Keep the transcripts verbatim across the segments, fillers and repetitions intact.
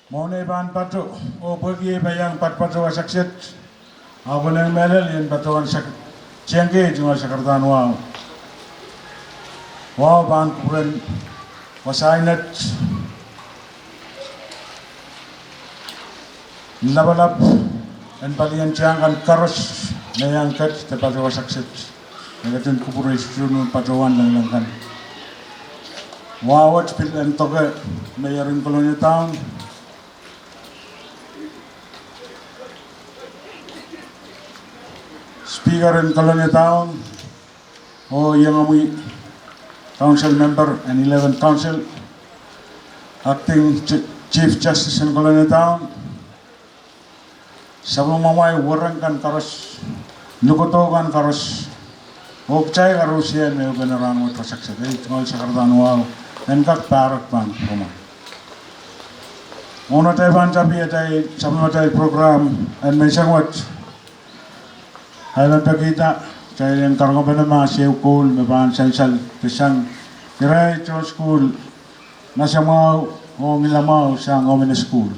Mwohn ei pahn patoh, oh pwehki ei pahn iang patopato wasa kiset, ahpw e men mehlel ien patohwan sak-, tiengki ei tungoal sakaradahn wahu. Wahu pahn kupwuren wasa inet lapalap en palien tiahk kan koaros me iang ket de patoh wasa kiset. E ketin kupwure sohte ni patohwan lengileng kan. Wahu wet pil en doke Mayor en Kolonia Town, Speaker en Kolonia Town, oh iengomwi Council Member en Eleventh Council, Acting Ch-, Chief Justice en Kolonia Town, sapwellimamwail werek kan koaros, lukodo kan koaros, oh kitail koaros me ehupene rahn wet wasa kiset, ei tungoal sakaradahn wahu, en kak pahrek pahn pwuromwail. Mwohn atail pahn tapihada sapwellimatail program en menseng wet, ahi men pekihda kitail en karonge pene mahs ehu koul me pahn sansal de sang irail tohn sukuhl, masamwahu oh ngilamwahu sang omw sukuhl.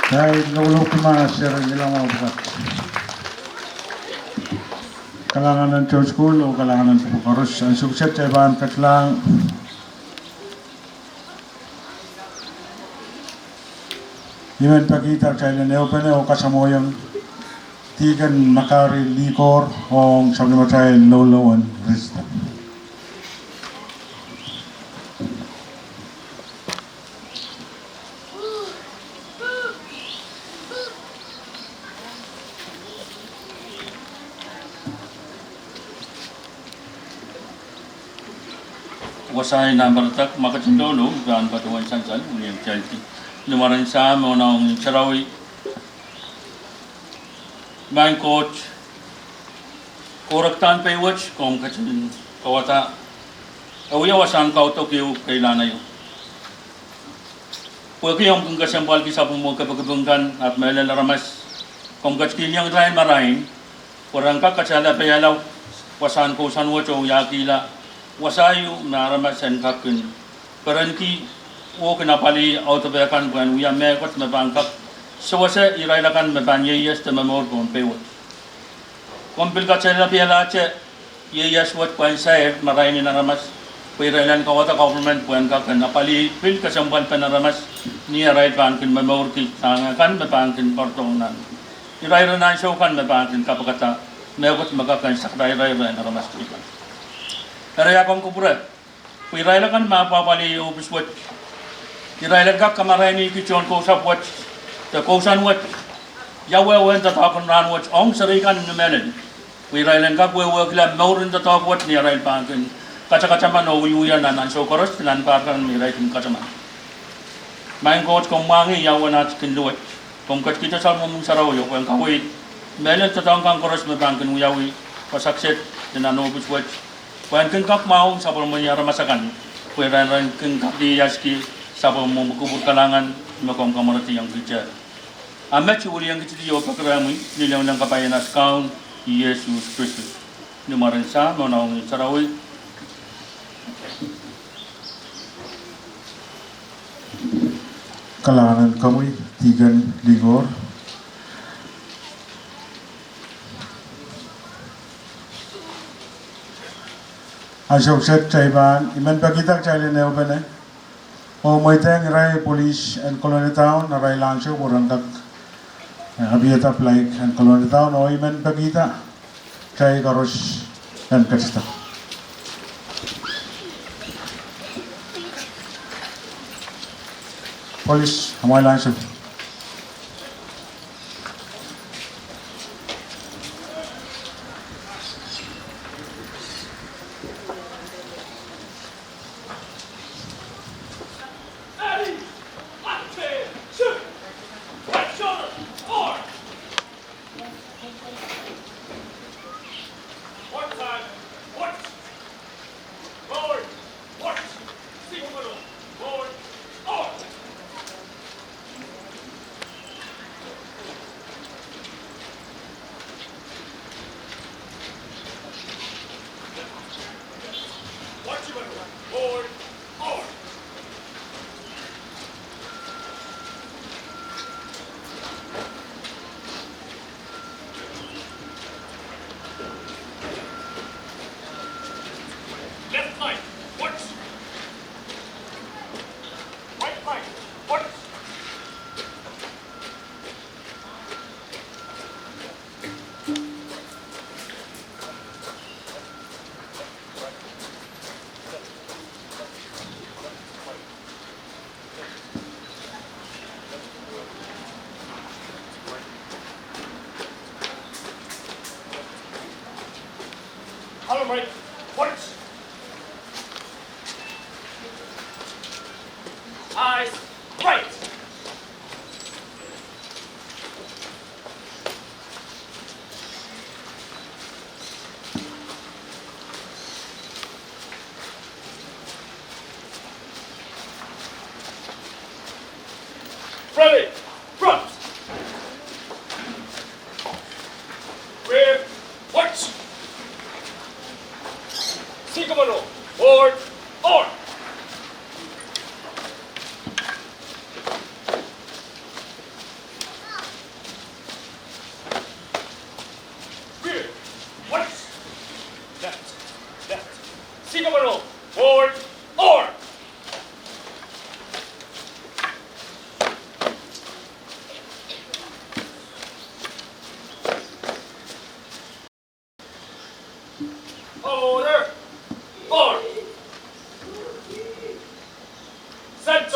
Kitail lokolok ma seren ilang waukat. Kalahngan en town school oh kalahngan en pwukat koaros. Ansou kiset kitail pahn ketilahng I men pekihda kitail en ehupene oh kasamwoiong Deacon Makari Likor ong sapwellimatail loulou en ritida. Wasa en nan pwarada, ma ketin loulou, pahn patohwan sansal, ni mwaren Sahm, Onohn, Sarawi. Maing Koht, koaros kan pei wet, komw ketin kawada, e wia wasahn kaudok ehu keilahn ehu. Pwehki omw kin kesempwalki sapwellimomwi kepikipik kan, ahpw mehlel aramas, komw ketikihong irail marain, pwe ren kak kasalehda peiala wasahn kousoan wet oh wiahkihla wasa ehu me aramas en kak kin perenki oh kin apwalih audepe kan pwehn wia mehkot me pahn kak sewese irail akan me pahn ieias de momour pohn pei wet. Komw pil kasalehda peialahte ieias wet pwehn sair marain en aramas, pwe irail en kawada government pwehn kak en apwalih pil kesempwalpen aramas, ni arail pahn kin momourki sang akan me pahn kin pwardohng nan irair en ansou kan me pahn kin kapikada mehkot me kak en sakada irair en aramas teikan. Eri a komw kupwure pwe irail akan me apwapwalih ohpis wet, irail en kak kamarainihki tohn kousapw wet de kousoan wet, ia wehwehn doadoahk en rahn wet ong seri kan ni mehlel, pwe irail en kak wehwehkihla mouren doadoahk wet ni arail pahn kin katakataman oh wiewia nan ansou koaros, nan pahr kan me irail kin kataman. Maing Koht, komw mwahngih ia uwen at kin luwet, komw ketikihda sapwellimomwi sarawi oh pwehn kaweid mehlel doadoahk kan koaros me pahn kin wiawi wasa kiset de nan ohpis wet, pwehn kin kak mwahuong sapwellimomwi aramas akan, pwe ren, ren kin kak ieiaski sapwellimomwi kupwur kalahngan me komw kamwerediong kitail. A met I wiliengkitidi oh peki rehmwi ni lengileng kapai en at Kaun Sises Kristus. Ni mwaren Sahm, Onohn, Ngehn Sarawi. Kalahngan en komwi, Deacon Likor. Ansou kiset kitail pahn, I men pekihda kitail en ehupene oh mweidehng irail police en Kolonia Town arail ansou pwe ren kak, eh, apiada flag en Kolonia Town, oh I men pekihda kitail koaros en ketida. Police, amwail ansou. Left flank, forward. Right flank, forward. Column right, forward. Eyes right. Ready, front. Rear, watch. Sikamano, forward, on.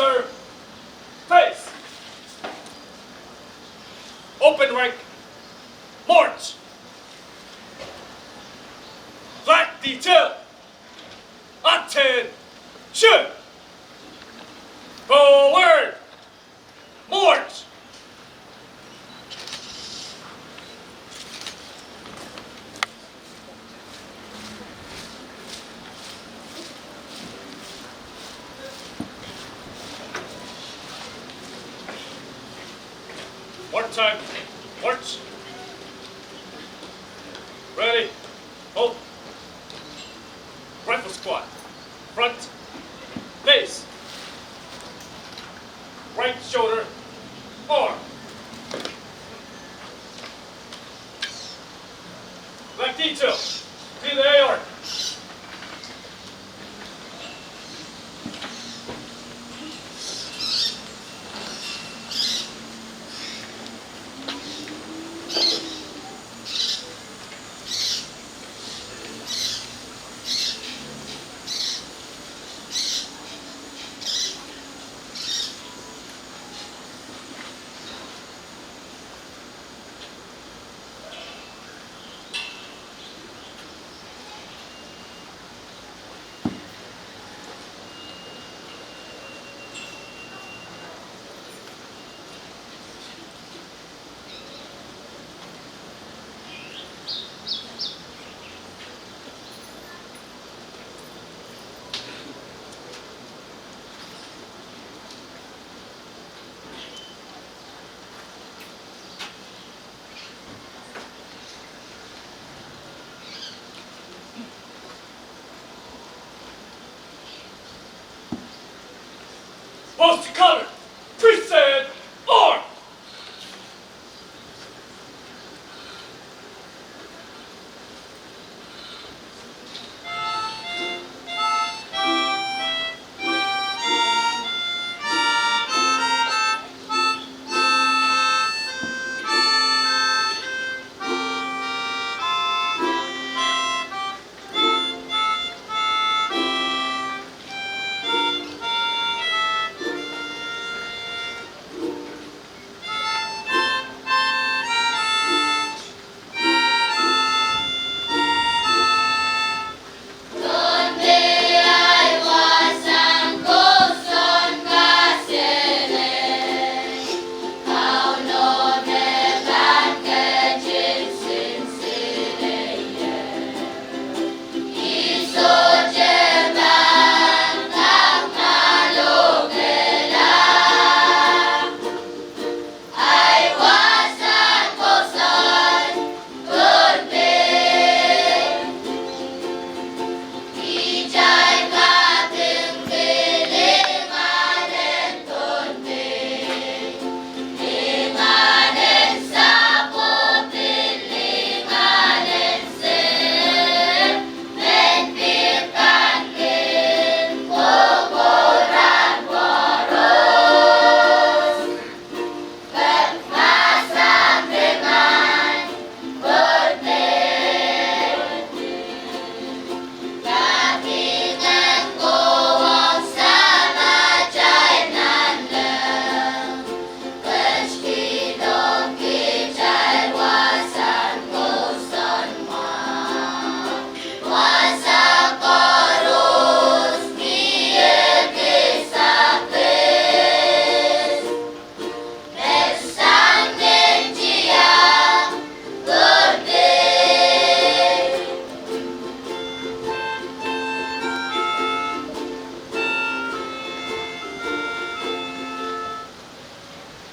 Face. Open rank. March. Black detail. Attention. Forward. March. March time. March. Ready. Hold. Rifle squad. Front. Face. Right shoulder. Arm. Black detail. Clear the A R. Post to cover. Present arms.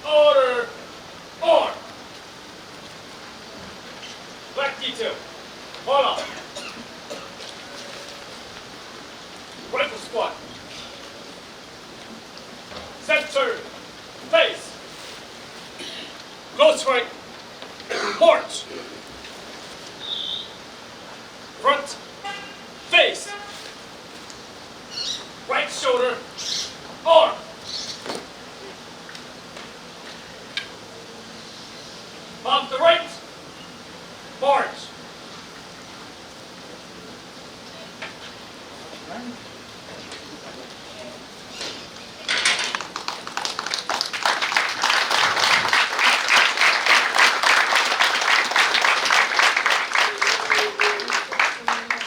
Order! Arm! Black detail. Hold up. Rifle squad. Center. Face. Close rank. March. Front. Face. Right shoulder. Arm. Pop the right. March.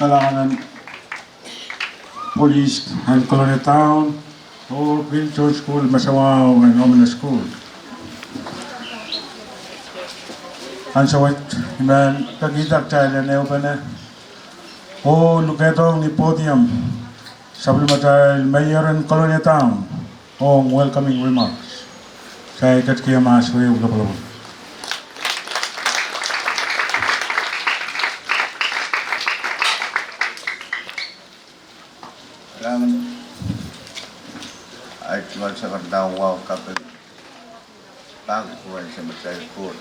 Kalahngan en polis en Kolonia Town, oh pil tohn sukuhl me sawau en Omene Sukuhl. Ansou wet I men pekihda kitail en ehupene oh lukehdohng ni podium sapwellimatail Mayor en Kolonia Town ong welcoming remarks. Kitail ketikihong mahs ehu lopwolopwol. Ahi tungoal sakaradahn wahu kaping pahn kupwuren Samatail Koht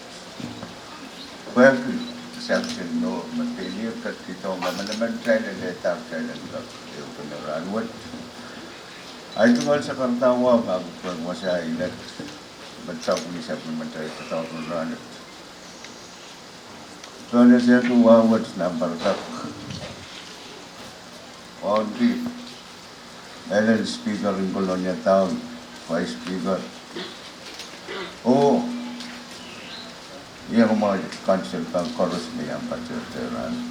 pwehki sampson no me pil iang ketikihdohng kamanaman kitail en lehdahr kitail en kak ehupene rahnwet. Ahi tungoal sakaradahn wahu pahn kupwuren wasa inet me sapwung sapwellimatail doadoahk en rahnwet. Tohn esehki wahu wet nan parakak wauneki mehlel Speaker en Kolonia Town, Vice Speaker, oh iang mwahu council kan koaros me iang patehng rahnwet.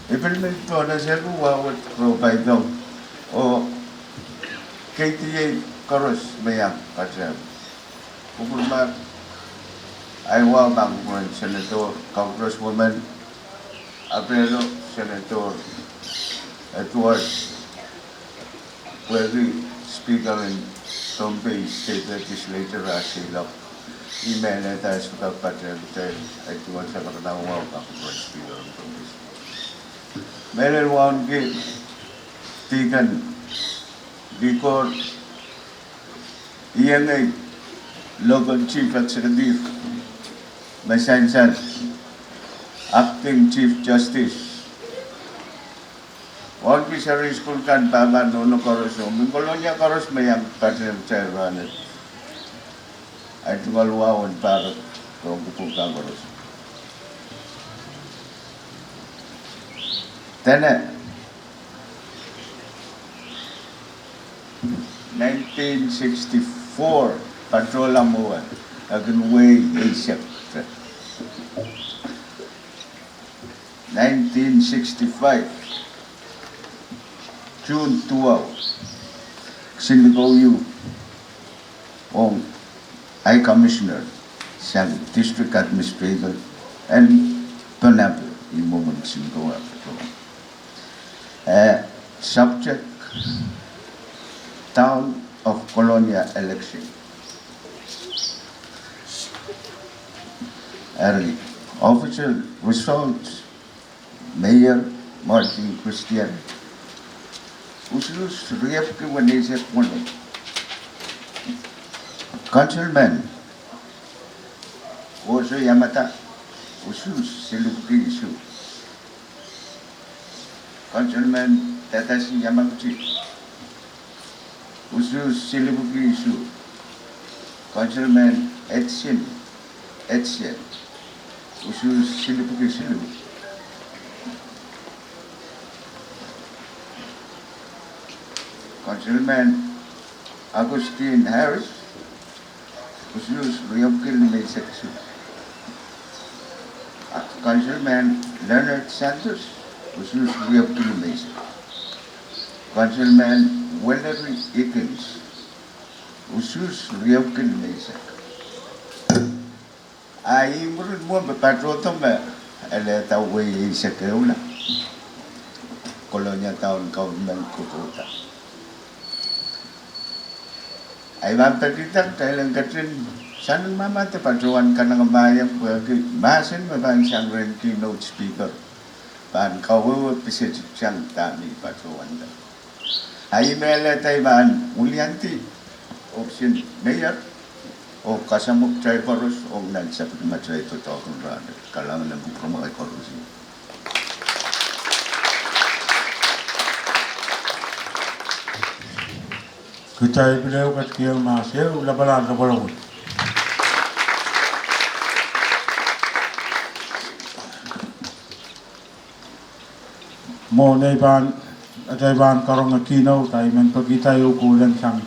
I pil men tohn esehki wahu wet Ro Paidong oh keidiei koaros me iang patehng. Kupwurmahk ahi wahu pahn kupwuren Senator, Congresswoman Apelo, Senator Edward, pwehki Speaker en Pohnpei State Legislature ah seiloak, ih me lehdahr sohte patehng kitail. Ahi tungoal sakaradahn wahu pahn kupwuren Speaker en Pohnpei State. Mehlel wauneki Deacon Likor, iengei Local Chief Executive me sansal, Acting Chief Justice, wauneki Seri Sukuhl kan, pahpa nohno koaros oh mehn Kolonia koaros me iang patehng kitail rahnwet. Ahi tungoal wahu en pahrek ong kupwur kan koaros. Dene nineteen sixty-four patrol a mwowe, e kin wehi eisek. Nineteen sixty-five June duwau, kisin likou ieu ong High Commissioner sang District Administrator en Pohnpei, ih mwomwen kisin likou ah patrol. Eh, subject, Town of Kolonia election. Eri, official result, Mayor Martin Christian, usuhs riepwiki weneisek weneu. Councilman Woso Yamada, usuhs silipwki isuh. Councilman Tadashi Yamaguchi, usuhs silipwki isuh. Councilman Edson Etsie, usuhs silipwki siluh. Councilman Augustine Harris, usuhs riepwiki limeisek isuh. Councilman Leonard Santos, usuhs riepwiki limeisek. Councilman Valerie Higgins, usuhs riepwiki limeisek. A ih mwurin mwo me patrol do me e lehda wehi eisek ehula, Kolonia Town Government kokohda. Ahi pahn pekihda kitail en ketin sang ni mwomwen de patohwan kanengamah iang pwehki mahsen me pahn sang rehn keynote speaker pahn kawehwe pisetiksang dahme patohwan de. Ahi me lehda I pahn wiliandi ohpis en mayor oh kasamwo kitail koaros ong nan sapwellimatail doadoahk en rahnwet. Kalahngan en kupwuromwail koaros. Kitail pil ehu ketikihong mahs ehu lapalahn lopwolopwol. Mwohn ei pahn, atail pahn karonge keynote, I men pekihda ehu kohlen sang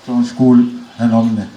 tohn sukuhl en Omene.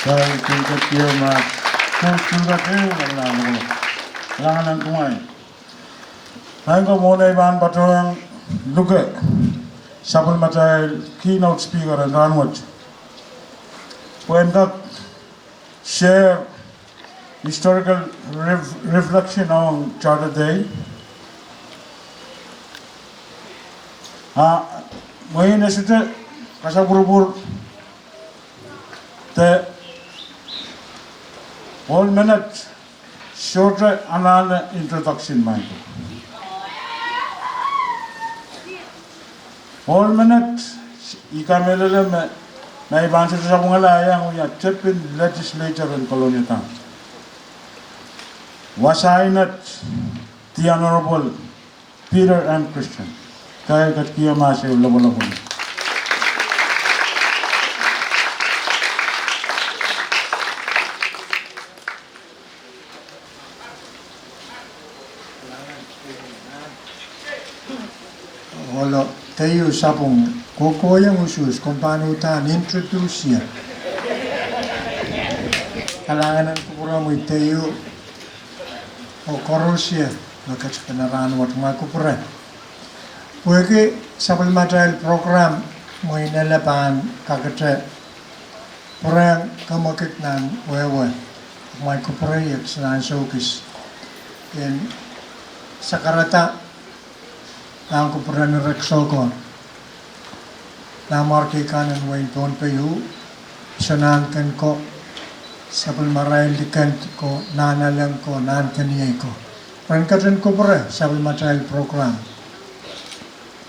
Kalahngan en kumwail. Maing ko, mwohn ei pahn patohwan luke sapwellimatail keynote speaker en rahnwet, pwehn kak share historical ref-, reflection ong Charter Day. A mwein e sohte kasapwurupwur de ohl menet sohte anahne introduction, maing ko. Ohl menet, I kamehlele me, me I pahn sohte sapwungala, iang wia tepin legislator en Kolonia Town. Wasa inet, the Honorable Peter M. Christian. Kahrehda ketikihong mahs ehu lopwolopwon. Ohlo, keieu sapwung, kokohwong usuhs, komw pahn uhdahn introduce ie. Kalahngan en kupwuromwi keieu, oh koaros me ketiket nan rahnwet, kumwail kupwure. Pwehki sapwellimatail program, mwein ele pahn kakete pwurehng kemwekid nan wehwe, kumwail kupwure, iet nan soukis. En sakarada, nan kupwuren Rek Soko, nanmwarki kan en wehin Pohnpei, soangen ko, sapwellimarail liken ko, nahnalek ko, nahnkeniei ko, ren ketin kupwure sapwellimatail program.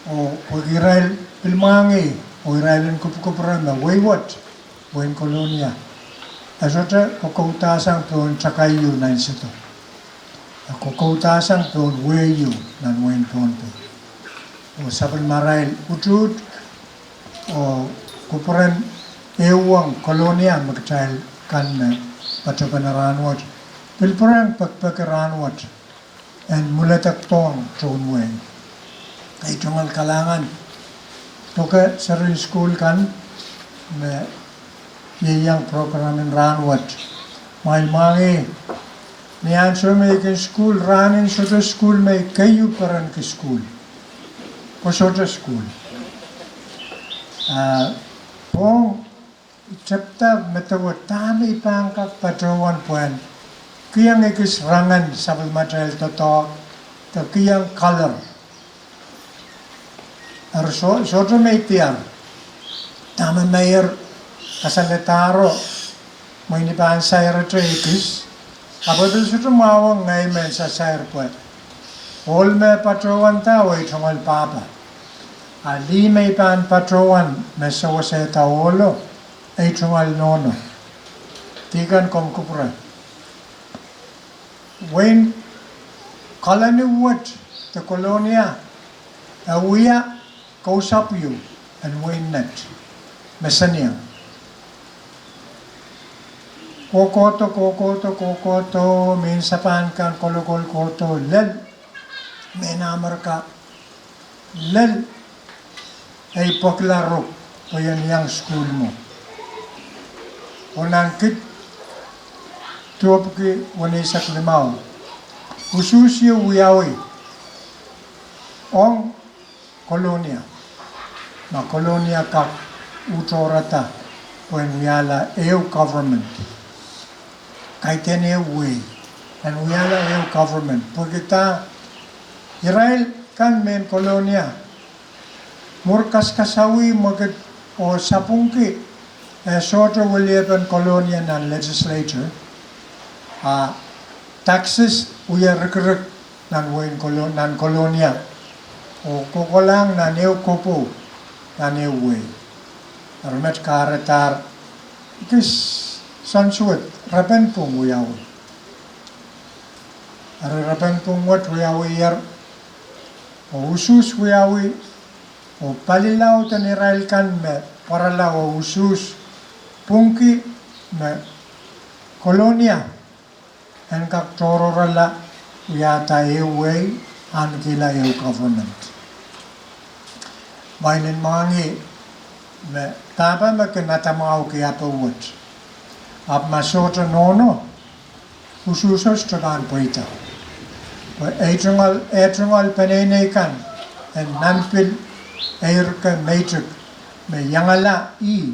Oh pwehki irail pil mwahngih, oh irail en kupwukupwure me wehi wet, wehin Kolonia, e sohte kokoudahr sang pohn takai ieu nan Seto. E kokoudahr sang pohn wehi ieu nan wehin Pohnpei. Oh sapwellimarail utuht, oh kupwuren ehuong Kolonia me kitail kan me patohwan nan rahnwet, pil pwurehng pekipeki rahnwet en mwuledekdohng tohn wehi. Ei tungoal kalahngan doke seri en sukuhl kan me ieiang program en rahnwet. Kumwail mwahngih, ni ansou me I kin sukuhl, rahn en sohte sukuhl me I keieu peren ki sukuhl. Pwe sohte sukuhl. Ah, pwong I tepda medewe dahme I pahn kak patohwan pwehn kihong ekis rangen sapwellimatail doadoahk de kihong color. Eri soh-, sohte me I diar dahme meir kasaledahro, mwein I pahn sairete ekis. Ahpw e pil sohte mwahuwong ngehi me I sasair pwe ohl me patohwanda ei tungoal pahpa. A lih me I pahn patohwan me sewesehda ohlo, ei tungoal nohno. Dihken, komw kupwure. Wehin Kolonia wet de Kolonia, e wia kousapw ieu en wehin Net, me senieng. Kohkohdo, kohkohdo, kohkohdo, mehn Sapan kan kolokol kohdo lel mehn Amerika, lel ei pwekila ruk pwe I en iang sukuhl mwo. Oh nan kid duwepwiki weneisek limau, usuhs ieu wiawi ong Kolonia, ma Kolonia kak utohrada pwehn wiahla ehu government. Kaidehn ehu wehi en wiahla ehu government. Pwehki dah, irail kan mehn Kolonia, mwur kaskasawih mwekid oh sapwungki, e sohte weliepen Kolonia nan legislature, a taxes wie rikirik nan wehin Kolo-, nan Kolonia, oh kokolahng nan ehu kopou, nan ehu wehi. Eri met kahrehdahr ekis soansuwed, repen pwung wiawi. Eri repen pwung wet wiawiher, oh usuhs wiawi, oh palilaud en irail kan me pwarala oh usuhs pwungki me Kolonia en kak tohrohrla wiahda ehu wehi, ahnekihla ehu government. Kumwail en mwahngih me pahpa me kin adamwahki ape wet. Ahpw ma sohte nohno, usuhso sohte pahn pweida. Pwe eh tungoal, eh tungoal peneinei kan en nan pil eirke meitik me iangala ih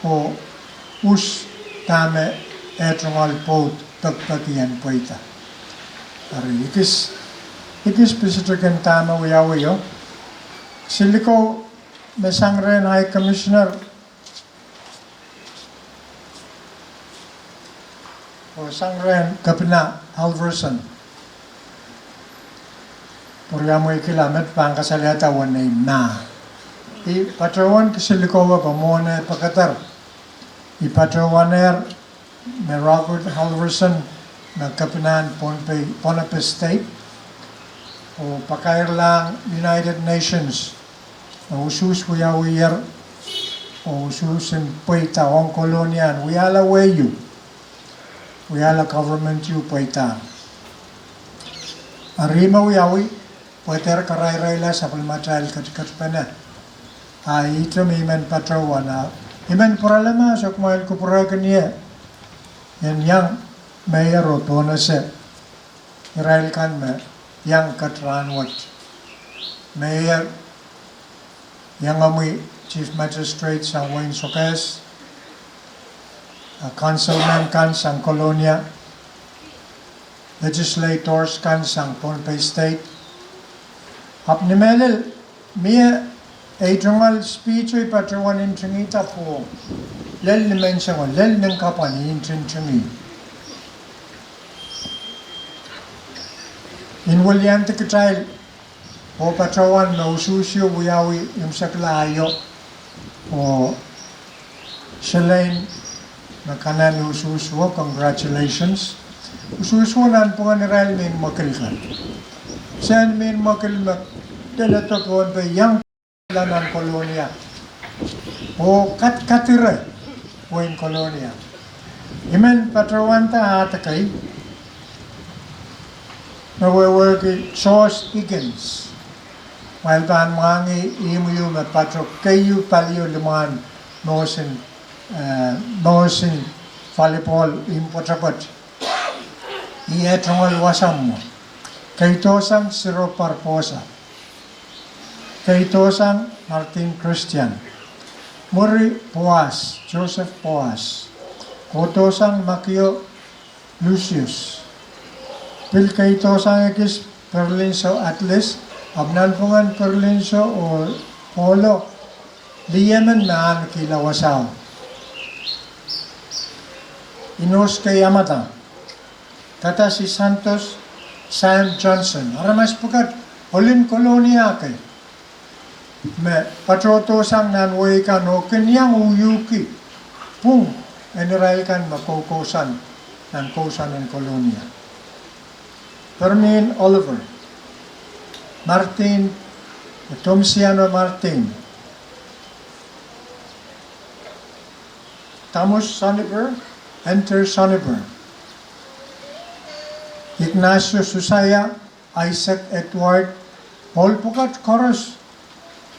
oh us dahme eh tungoal pwoud pekipeki en pweida. Eri ekis, ekis pisitikin dahme wiawi o. Kisiliko me sang rehn High Commissioner oh sang rehn Kepina Halvorsen. Pwuriamweikihla met pahn kasalehda uwen ei mah. I patohwan kisiliko wet pwe mwohn eh pekeder, I patohwanehr me Robert Halvorsen me Kepinahn Pohnpei, Pohnpei State, oh pakairlahng United Nations me usuhs wiawier oh usuhs en pweida ong Kolonia en wiahla wehio, wiahla government ieu pweida. Eri me wiawi, pwe dehr karairailla sapwellimatail ketiketpene. A ihte me I men patohwan, a I men pwurala ma sohte kumwail kupwurehkin ie en iang meir oh pohnese irail kan me iang ket rahnwet. Meir, iangomwi Chief Magistrate sang wehin Sokehs, a councilmen kan sang Kolonia, legislators kan sang Pohnpei State. Ahpw ni mehlel, mie ei tungoal speech o I patohwan ntingihda pwohng, lel ni menseng oh lel nin kapwan I ntingtingih. I weliandi kitail oh patohwan me usuhso wiawi imwisekla aio, oh Selein me kananoan usuhso, congratulations. Usuhso nanpwungen irail mehn mwekil kan, sehn mehn mwekil me leledo Pohnpei iang nan Kolonia oh kadkadire wehin Kolonia. I men patohwanda ahd kei me wehwehki George Higgins. Kumwail pahn mwahngih ihmw ieu me patoh keieu palio limwahn mohsin, eh, mohsin volleyball imw pwetepwet. Ih eh tungoal wasa mwo. Keidohsang Ciro Barbosa. Keidohsang Martin Christian. Mwuri Boas, Joseph Boas. Kohdohsang Makio Lucius. Pil keidohsang ekis Perlinso Atlas, ahpw nanpwungen Perlinso oh Polo, lih emen me ahnekihla wasao. Inoske Yamada, Tatasi Santos, Sam Johnson, aramas pwukat ohl en Kolonia kei me patohdohsang nan wehi kan oh kin iang uhki pwung en irail kan me koukousoan nan kousoan en Kolonia. Permin Oliver, Martin, Tomsiano Martin, Thomas Soniber, Enter Soniber, Ignacio Susaya, Isaac Edward, ohl pwukat koaros.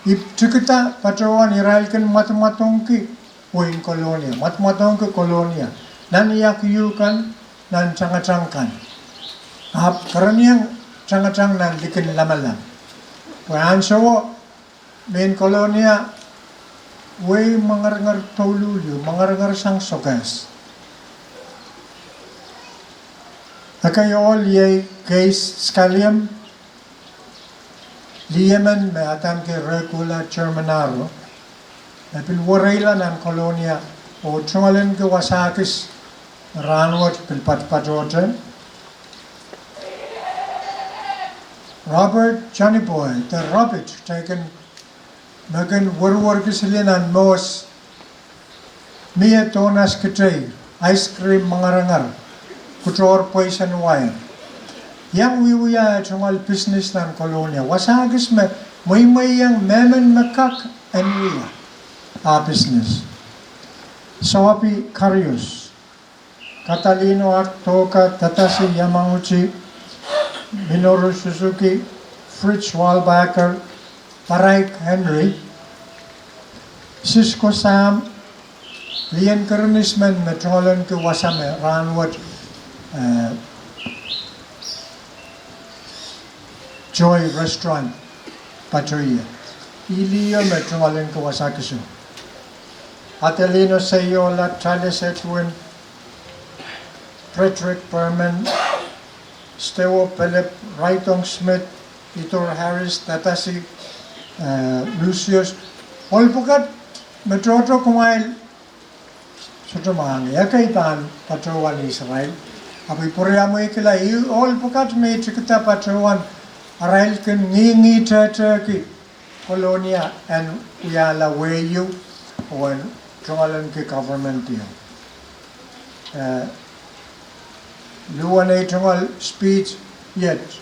I tikida patohwan irail kin mwadmwadongki wehin Kolonia, mwadmwadongki Kolonia nan iak ieu kan, nan tangatang kan, ahpw kerenieng tangatang nan likin lamalam. Pwe ansouo mehn Kolonia wehi mengeringer douluhl ieu, mengeringer sang Sokehs. Ekei ohl iei Keis Skaliem, lih emen me adaneki Regula Germanaro, me pil wereila nan Kolonia oh tungoalenki wasa kis me rahnwet pil patpatohte. Robert Johnny Boy de Robert, kitail kin, me kin werwerki sili nan mohs mie donors kitei, ice cream mengeringer, kutohr pweisen wair. Iang wiewia eh tungoal business nan Kolonia. Wasa kis me mweimweiong mehmen me kak en wia ah business. Soapi Karius, Katalino Aktoka, Tatasi Yamaguchi, Minoru Suzuki, Fritz Wahlbacker, Baraik Henry, Sisko Sam, Lien Kirinis men me tungoalenki wasa me rahnwet, eh, Joy Restaurant patohie. Ih lih me tungoalenki wasa kisin. Adelino Seiola, Charles Edwin, Frederick Berman, Stewo Philip, Raidong Smith, Itor Harris, Tatasi, eh, Lucius. Ohl pwukat me tohto kumwail sohte mwahngih, ekei pahn patohwan Israel. Ahpw I pwuriamweikihla, ih ohl pwukat me I tikida patohwan arail kin ngingih tehtehki Kolonia en wiahla wehi ieu, oh en tungoalenki government ieu. Eh, luhwen ei tungoal speech iet,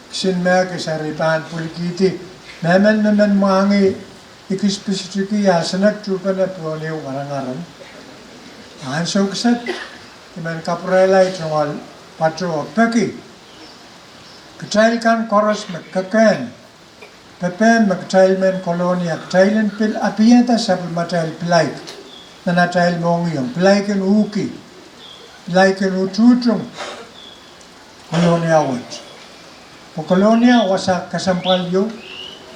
kisin mehkis eri pahn pwilikihdi, mehmen me men mwahngih I kis pisitiki ah senek tuhpene pohn ehu ngarangaren. Ansou kiset, I men kapwurehla ei tungoal patoh peki kitail kan koaros me kekehn pepehm me kitail mehn Kolonia, kitail en pil apiada sapwellimatail pilaik nan atail mohngiong, pilaik en uhki, pilaik en ututung Kolonia wet. Pwe Kolonia wasa kesempwal ieu,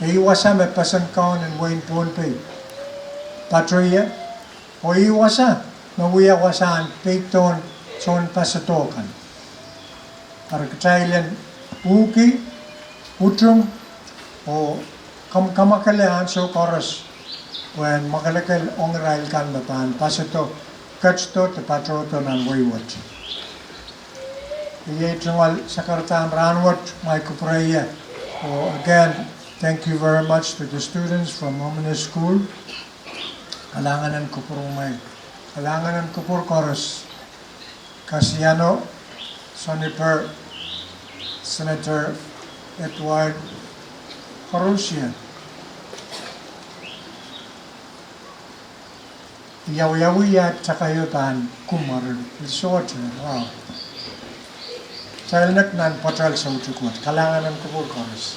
ih wasa me Pesen Kaun en wehin Pohnpei patohie, oh ih wasa me wia wasahn peidohn sounpasado kan. Eri kitail en uhki, utung, oh kam-, kamwakele ansou koaros pwehn mwakelekel ong irail kan me pahn pasado, ketido de patohdo nan wehi wet. Iei tungoal sakaradahn rahnwet, mwahu kupwure ie. Oh again, thank you very much to the students from Homeland School. Kalahngan en kupwuromwail. Kalahngan en kupwur koaros. Kasiano, Soniper, Senator Edward, koarusie. Ia wiawi ia takaio pahn kumwail, pil sohte, wow. Kitail nek nan pwoatal soutik wet, kalahngan en kupwur koaros.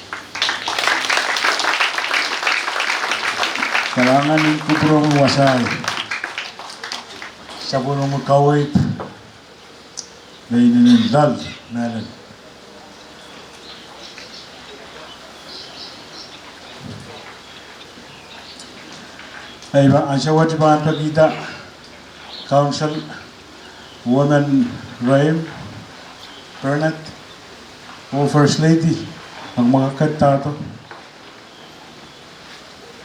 Kalahngan en kupwur ong wasaht. Sapwellimomwi kaweid me inenen loal mehlel. Ei, ansou wet I pahn pekihda Council Woman Rehm Burnett oh First Lady, ma ke kak ketido.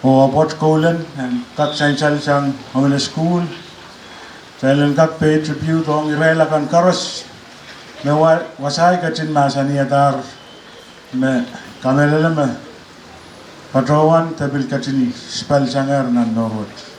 Oh Abbot Koulen, en kak sansal sang Homeland School, kitail en kak pay tribute ong irail akan koaros me wa-, wasaht ketin mahsanihadahr me kamehlele me patohwan de pil ketin spell sangehr nan mour wet.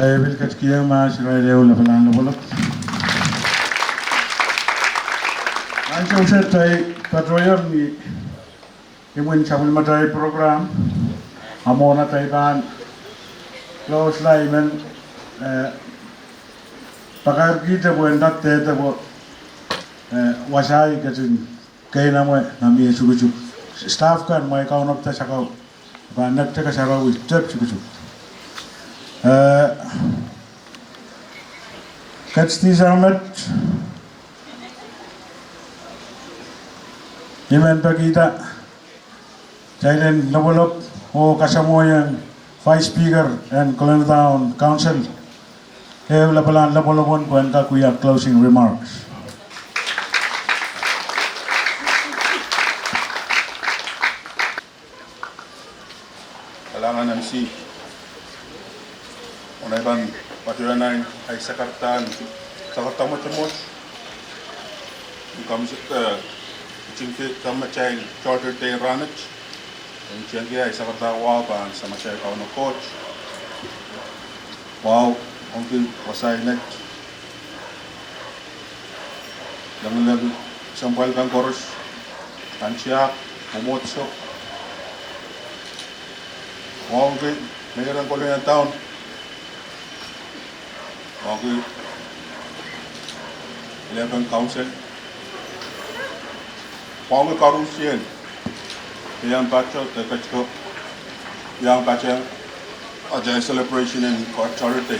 Ei pil ketikihong mahs irail ehu lapalahn lopwolop. Ansou wet ei patohiong ni imwin sapwellimatail program, a mwohn atail pahn close la I men, eh, pakairkihte pwe en dahte dehde pwe, eh, wasa I ketin keinemwe nan mie sukusuku. Staff kan, mwein kaunop da sakau pahn nekte kasarawi tep sukusuku. Eh, Ketsdihsang met, I men pekihda kitail en lopwolop oh kasamwohiong Vice Speaker en Kolonia Town Council, ehu lapalahn lopwolopon pwe en kak wia closing remarks. Kalahngan M C. Ong ei pahn patohwanohng ei sakarada, sakarada mwotomwot. Komw sehse, eh, iting de tamatail Charter Day rahnwet. Ong tiengki ei sakarada wahu pahn Samatail Kauno Koht. Wahu ong ki wasaht met. Lengileng sampwal kan koaros, kan tiahk, mwomwohdiso. Wahu ong ki Mayor en Kolonia Town. Wahu ong ki eleven Council. Wahu ong ki koarusie. Iang pahtou, eh, pahtou, iang pahtou atail celebration en Charter Day.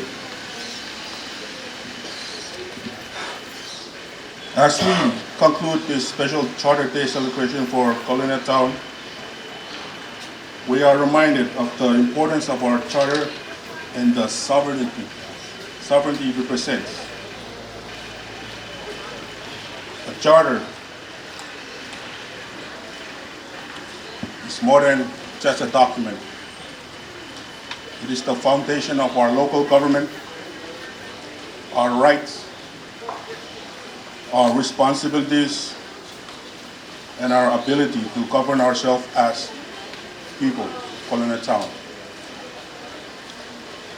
As we conclude this special Charter Day celebration for Kolonia Town, we are reminded of the importance of our charter and the sovereignty, sovereignty it represents. A charter is more than just a document. It is the foundation of our local government, our rights, our responsibilities, and our ability to govern ourselves as people, Kolonia Town.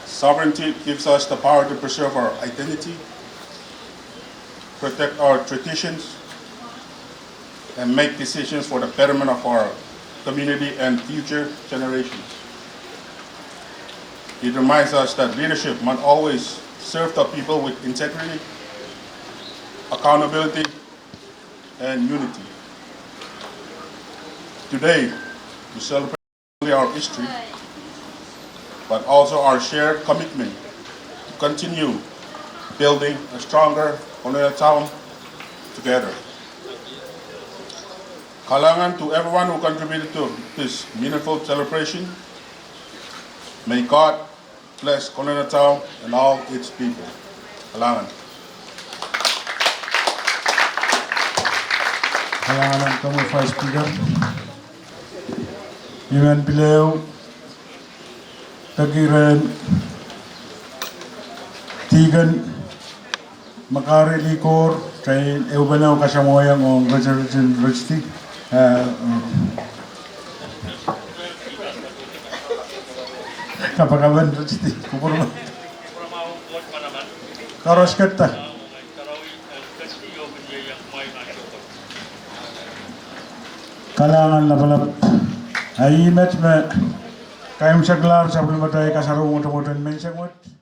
Sovereignty gives us the power to preserve our identity, protect our traditions, and make decisions for the betterment of our community and future generations. It reminds us that leadership must always serve the people with integrity, accountability, and unity. Today, we celebrate not only our history, but also our shared commitment to continue building a stronger Kolonia Town together. Kalahngan to everyone who contributed to this meaningful celebration. May God bless Kolonia Town and all its people. Kalahngan. Kalahngan komwi Vice Speaker. I men pil ehu peki rehn Deacon Makari Likor, kitail ehupene kasamwohiong ong Richard, Richard, Richard. Eh, kapakapen Richard, kupwurma. Koaros ketido. Kalahngan lapalap. A ih met me kaimwiseklahr sapwellimatail kasarawi mwotomwot en menseng wet.